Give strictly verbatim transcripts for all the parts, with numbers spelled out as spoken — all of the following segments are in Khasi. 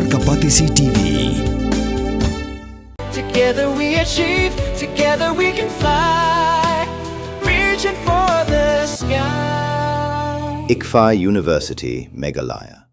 Kapatisi T V. Together we achieve, together we can fly. Reaching for the sky. ICFAI University, Meghalaya.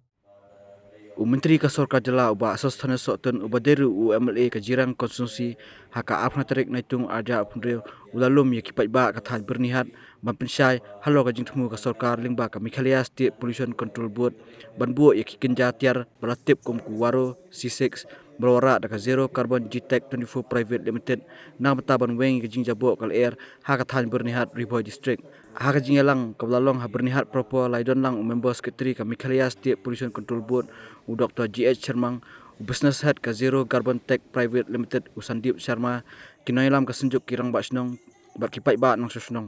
U Myntri ka Sorkar Jylla u Bah Sosthenes Sohtun uba dei ruh u MLA ka Jirang Constituency ha ka arphew tarik Naitung arhajar arphew hynriew u la lum ïa ki paidbah ka thaiñ Byrnihat ban pynshai halor ka jingthmu ka sorkar lyngba ka Meghalaya State Pollution Control Board ban buh ïa ki kynja tiar ba la tip kum ki Waro C six ba la wanrah da ka Zero Carbon G Tech twenty-four Private Limited na ka bynta ban weng ïa ka jingjaboh ka lyer ha ka thaiñ Byrnihat, Ri Bhoi District. Ha ka jingïalang kaba la long ha Byrnihat Proper la ïadon lang u Member Secretary ka Meghalaya State Pollution Control Board u Doctor G H Shermang, u Business Head ka Zero Carbon Tech Private Limited u Sandeep Sharma, ki nongïalam ka Synjuk ki Rangbah Shnong bad ki paidbah nongshong shnong.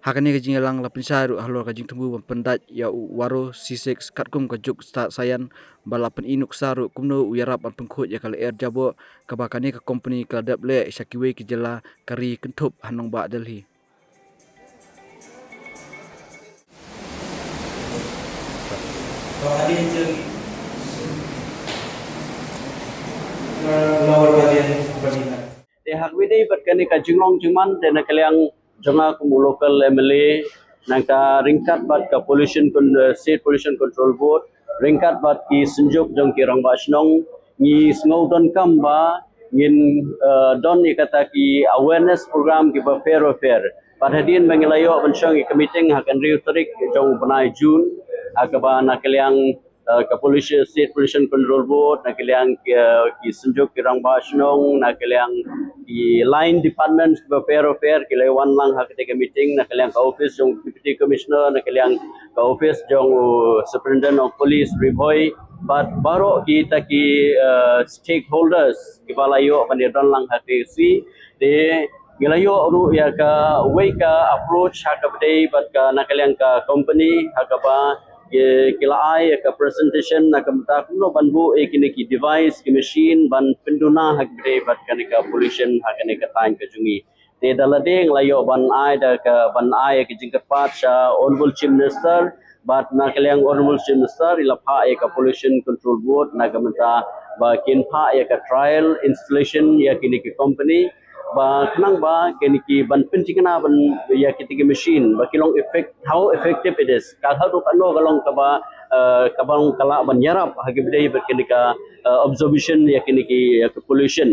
Ha kane ka jingïalang la pynshai ruh halor ka jingthmu ban pyndait ïa u Waro C six katkum ka juk stad saian bad la pyni nuksa ruh kumno u ïarap ban pynkhuid ïa ka lyer jaboh kaba kane ka company ka la dep leh sha kiwei ki jylla, ka ri kynthup ha nongbah Delhi. Te ha kaba ïadei bad kane ka jinglong jingman te na ka liang jong nga kum u local MLA, nangta ryngkat bad ka pollution con- eh, State Pollution Control Board, ryngkat bad ki synjuk jong ki rangbah shnong, ngi sngew donkam ba ngin eh, don ïa kata ki awareness program kiba pher ba pher. Bad hadien ba ngi la ïoh ban shong ïa ka meeting ha ka hynriew tarik jong u bnai June, ha kaba na ka liang eh, ka Pollution, State Pollution Control Board, na ka liang ki, eh, ki synjuk ki rangbah shnong, na ka liang ki line departments kiba pher ba pher ki la wan lang ha katei ka meeting, na ka liang ka office jong Deputy Commissioner, na ka liang ka office jong u Superintendent of Police Ri Bhoi, bad baroh kita ki eh, stakeholders kiba la ïoh ban ïadon lang ha katei ka sngi. Te ngi la ïoh ruh ïa kawei ka approach ha kaba ïadei bad ka na ka liang ka company ha kaba ki, ki la ai ïa ka presentation na ka bynta kumno ban buh ïa kine ki device, ki machine ban pynduna ha kaba ïadei bad kane ka pollution ha kane ka thaiñ ka jong ngi. Te da lade ngi la ïoh ban ai da ka ban ai ïa ka jingkyrpad sha Honorable Chief Minister, bad na ka liang Honorable Chief Minister i la phah ïa ka Pollution Control Board na ka bynta ba kin phah ïa ka trial installation ïa kine ki company ba khnang ba kine ki ban pynthikna ban ïa kine ki machine ba ki long effect, how effective it is, ka haduh katno ka long kaba eh, kaba long ka lah ban ïarap ha kaba ïadei bad kine ka eh, absorption ïa kine ki ïa ka pollution.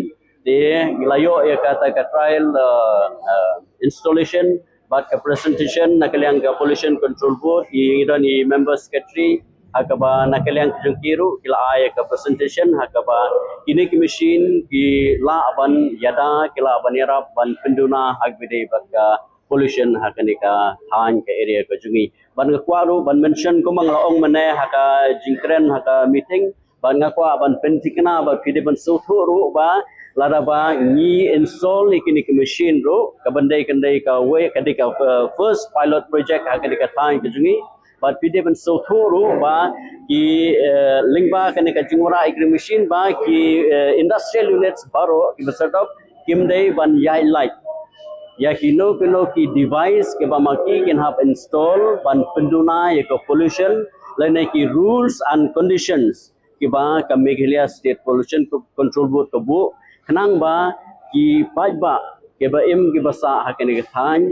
Te ngi la ïoh ïa kata ka trial eh, eh, installation bad ka presentation na ka liang ka Pollution Control Board, i don i member secretary, ha kaba na ka liang ka jong ki ruh ki la ai ïa ka presentation ha kaba kine ki machine ki lah ban ïada, ki lah ban ïarap ban pynduna ha kaba ïadei bad ka pollution ha kane ka thaiñ ka area ka jong ngi. Bad nga kwah ruh ban mention kumba nga la ong mynne ha ka jingkren ha ka meeting, bad nga kwah ban pynthikna ba phi dei ban sngewthuh ruh ba lada ba ngi install ïa kine ki machine ruh, ka ban dei, ka dei kawei, ka dei ka eh, first pilot project ha kane ka thaiñ ka jong ngi. Bad phi dei ban sngewthuh ruh ba ki eh, lyngba kane ka jingwanrah ïa kine ki machine ba ki eh, industrial units baroh kiba sdang kim dei ban ïaid light ïa kino kino ki device kiba ma ki kin hap install ban pynduna ïa ka pollution lane ki rules and conditions kiba ka Meghalaya State Pollution Co- Control Board ka buh, khnang ba ki paidbah kiba im kiba sah ha kane ka thaiñ,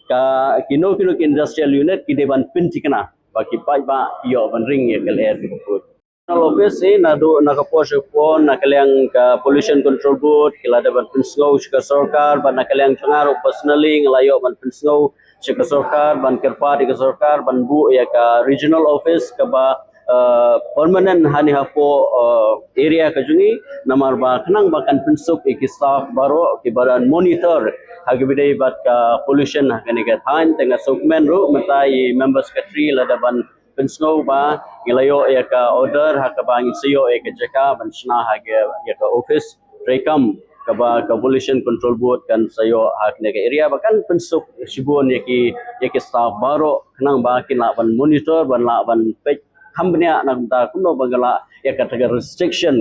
ka kino kino ki industrial unit ki dei ban pynthikna ba ki paidbah ki ïoh ban ring ïa ka lyer kaba khuid. Regional office, eh, naduh na ka por sha ka por, na ka liang ka Pollution Control Board ki la dep ban pynsngew sha ka sorkar, bad na ka liang jong nga ruh personally nga la ïoh ban pynsngew sha ka sorkar ban kyrpad ïa ka sorkar ban buh ïa ka regional office kaba eh, permanent hangne hapoh eh, area ka jong ngi, namar ba khnang ba kan pynsuk ïa ki staff baroh kiba don monitor ha kaba ïadei bad ka pollution ha kane ka thaiñ. Te nga sngewkmen ruh mynta i member secretary la dep ban pynsngew ba ngi la ïoh ïa ka order ha kaba ngin sa ïoh ïa ka jaka ban shna ha ka ïa ka office treikam kaba ka Pollution Control Board kan sa ïoh ha kane ka area ba kan pynsuk shibun ïa ki ïa ki staff baroh khnang ba kin lah ban monitor, ban lah ban peit kham bniah na ka bynta kumno ba ka lah ïa kata ka restriction,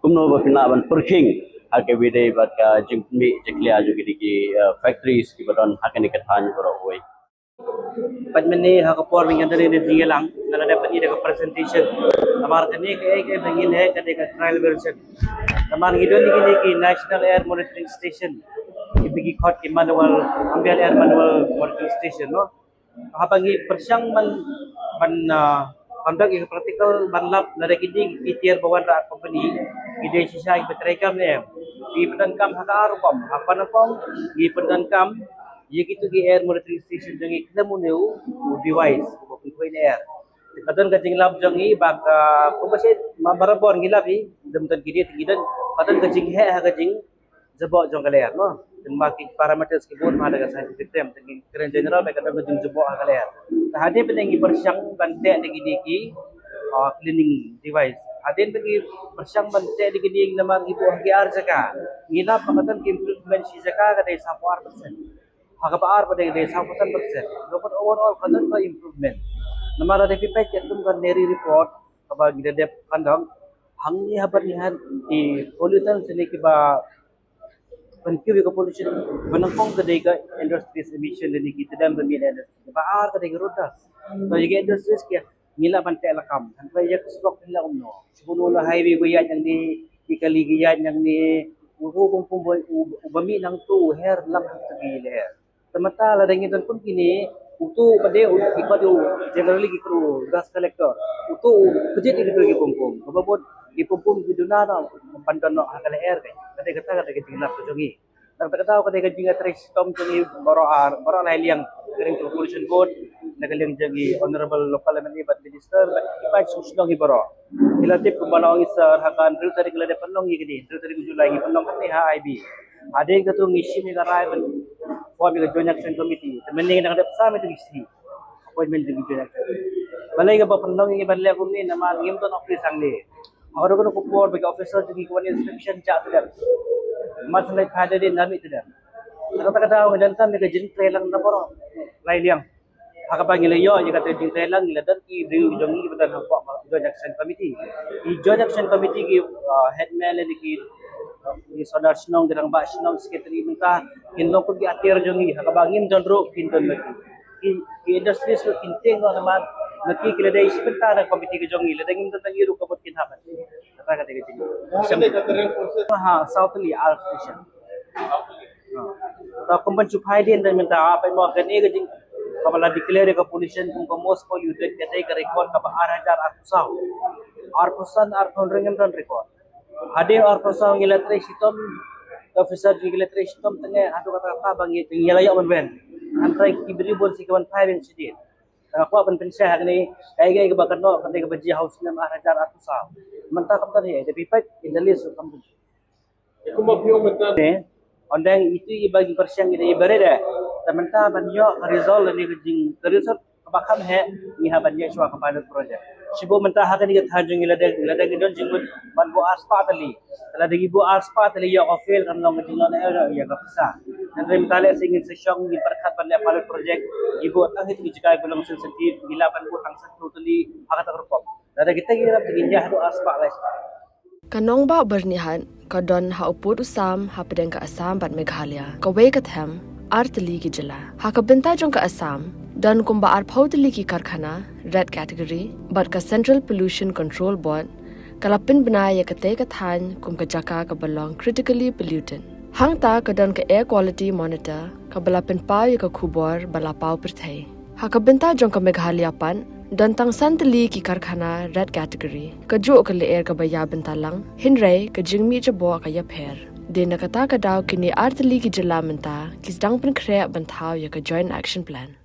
kumno ba kin lah ban pyrkhing ha kaba ïadei bad ka jingmih jingkhlia jong ki ki eh, factories kiba don ha kane ka thaiñ baroh kawei. Pat mynne ha ka por mynta ngi dei ngi lang, nga la dep pyni da ka presentation. Namar kane ka, eh, ka ba ngi leh ka dei ka trial version. Namar ngi don ngi ki National Air Monitoring Station, ki ba ki khot ki manual, ambial air manual monitoring station, no. Haba ngi pyrshang ban, ban, ah, conduct ïa ka practical ban lap, lada kine ki tiar ba wan da company, ki dei shisha ki ba trei kam ne em. Ki pyndonkam ha ka ar rukom, ha ka nyngkong, ki pyndonkam ïa kitu ki air monitoring station jong ngi khlem une u device uba pynkhwai na air. Ka don ka jinglap jong ngi ba ka, kumba shet ma barabor ngi lap hi, lym don ki dei ngi don, ka don ka jingheh ha ka jing jabok jong ka lyer, no. Tang ma ki parameters ki bun ma da ka scientific term, tang ki kren general ba ka don ka jing jabok ha ka lyer. Te hadien ba ngi pyrshang ban teh da kine ki, ah, cleaning device. Hadien ba ngi pyrshang ban teh da kine namar ngi buh ha ki ar jaka, ngi lap ba ka don ki improvement shi jaka ka dei sawphew ar percent. Ha kaba ar pat ka dei sawphew san percent. Ka pat overall ka don ka improvement. Namar lada phi peit ïa kum ka NERI report kaba ngi da dep kandang, hangne ha Byrnihat ki pollutants ne kiba pynkiew ïa ka pollution, ba nyngkong ka dei ka industrial emission, lane ki tdem ba mih na industry. Kaba ar ka dei ka road dust. To ïa ka industries ki ngi lah ban teh lakam. Hynrei ïa ka surok ki lah kumno. Shu kumno la highway ba ïaid nangne, ki kali ki ïaid nangne, u ruh pum pum ba, u, uba mih nangtu u her lang hangtu ki lyer. Te mynta lada ngi don kum kine, utu pat de u, ki pat u, generally ki kru dust collector. Utu u kjit ïa kitu ki pum pum. Kaba bun ki pum pum ki duna na ban don noh ha ka lyer ka. Ka dei kata ka dei ka jinglap ka jong ngi. Tang kata ka dei ka jingïatrei shitom jong ngi baroh ar, baroh lai liang. Ka dei ka Pollution Board, na ka liang jong ngi Honorable Local M L A bad Minister, bad ki paid shnong hi baroh. Ki la tip kumba la ong i sir, ha ka hynriew tarik la dep pynlong ïa kane, hynriew tarik u July ngi pynlong kane ha I B. Hadien katu ngi shim ïa ka rai ban form ïa ka Joint Action Committee. Te mynne ngi dang dep sam ïa ka C C appointment jong ka Joint Action. Balei kaba pynlong ïa ka ban leh kumne namar ngim don office hangne. Haba don kano ka por ba ki officer jong ngi ki wan inspection jah tudem. Mar shen lai phai da dien da mih tudem. Kata kata ngi donkam ïa ka jingtrei lang na baroh lai liang. Ha kaba ngi la ïoh ïa kata ka jingtrei lang ngi la don ki briew jong ngi kiba don hapoh ka Joint Action Committee. Ki Joint Action Committee ki, ah, headman lane ki, ah, ki sordar shnong, ki rangbah shnong, secretary mynta kin long kum ki atiar jong ngi. Ha kaba ngim don ruh kin don lagi. Ki, ki industries ruh kin tieng noh namar na ki ki la dei shi bynta na committee ka jong ngi. Lada ngim don lagi ruh ka mut kin hap. Kata kata ka jingim. Ha, South Lee, Al Station. Ha. Ta kum ban shu phai dien da mynta, ha, pynmih kane ka jing, kaba la declare ka pollution kum ka most polluted, ka dei ka record kaba ar hajar arphew saw. Arphew san, arphew hynriew ngim don record. Hadien arphew saw ngi la trei shitom, ka officer ngi la trei shitom tang eh, haduh katta katta ba ngi, ngi la ïoh ban wan. Hynrei ki briew bun shi ki wan phai ban shadien. Nga kwah ban pynshai hangne, kaei kaei kaba kynnoh, ka dei kaba jia ha u snem ar hajar arphew saw. Mynta kam don hi, da phi peit in the list kam don. Kumba phi ong mynta ne, ong dang itu i ba ngi pyrshang i da i ba red eh. Te mynta ban ïoh ka result lane ka jing, ka result kaba kham heh, ngi hap ban ïoh shuwa ka pilot project. Shibun mynta ha kane ka thaiñ jong ngi lada, lada ngi don jingmut ban buh ar spah tylli. Lada ngi buh ar spah tylli ïoh ka fail kan long ka jinglong na ïoh ïa ka pisa. Hynrei mynta lehse ngin sa shong ngin pyrkhat ban leh pilot project, ngi buh tang hi tu ki jaka ba long sensitive, ngi lah ban buh tang sa tu tylli ha kata ka rukom. Lada kita ngi rap ngin ïa haduh ar spah lai spah. Ka nongbah Byrnihat ka don ha u pud u sam hapdeng ka Assam bad Meghalaya. Kawei ka them, ar tylli ki jylla. Ha ka bynta jong ka Assam, don kumba arphew tylli ki karkhana, red category, bad ka Central Pollution Control Board ka la pynbna ïa katei ka thaiñ kum ka jaka kaba long critically polluted. Hangta ka don ka Air Quality Monitor kaba la pynpaw ïa ka khubor ba la paw pyrthei. Ha ka bynta jong ka Meghalaya pat, don tang san tylli ki karkhana red category. Kajuh ka lyer kaba ïa bynta lang, hynrei ka jingmih jabok ka ïapher. Dei na kata ka daw kine ar tylli ki jylla mynta ki sdang pynkhreh ban thaw ïa ka Joint Action Plan.